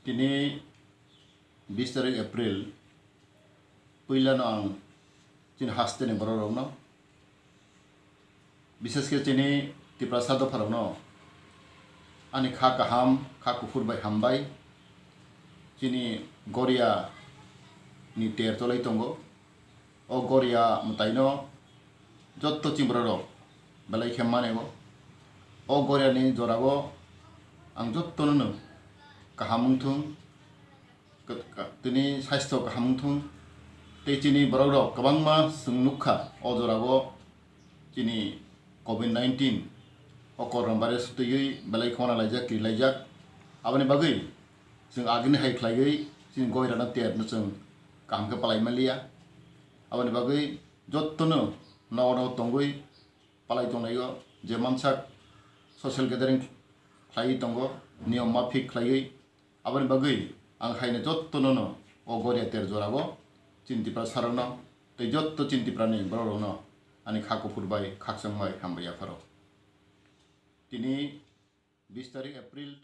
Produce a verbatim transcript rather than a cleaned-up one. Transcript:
Tini bis tarik April, puilano ang chini hasteni borok rokno, bises khe chini Tiprasa dopha rokno ani kha kaham, kha kuphur bai hambai. Chini Goria ni ter cholai tongo. O Goria mwtaino jotto chini borok rok belai khe mane o. O Goria ni jora o ang jotto no kaham wngthung, ka-, ka-, tini saisto kaham wngthung. Tei chini borok rok kwbangma chwng nukha o jora o chini covid nineteen o corona virus twiwi belai khona laijak, kiri laijak. Aboni bagwi chwng agini hai khlaiwi chini Goria no ter no chwng kaham khe palai manliya. Aboni bagwi jottono nogo nogo tongwi palai tonglaio, je mansak social gathering khlaiwi tongo, niyom maphik khlaiwi. Aboni bagwi ang haino jottono no o Goria ter jora o chini Tiprasa rokno tei jotto chini Tiprani borok rokno ani kha kuphur bai khakchang bai hambai yapharo. Tini bis tarik April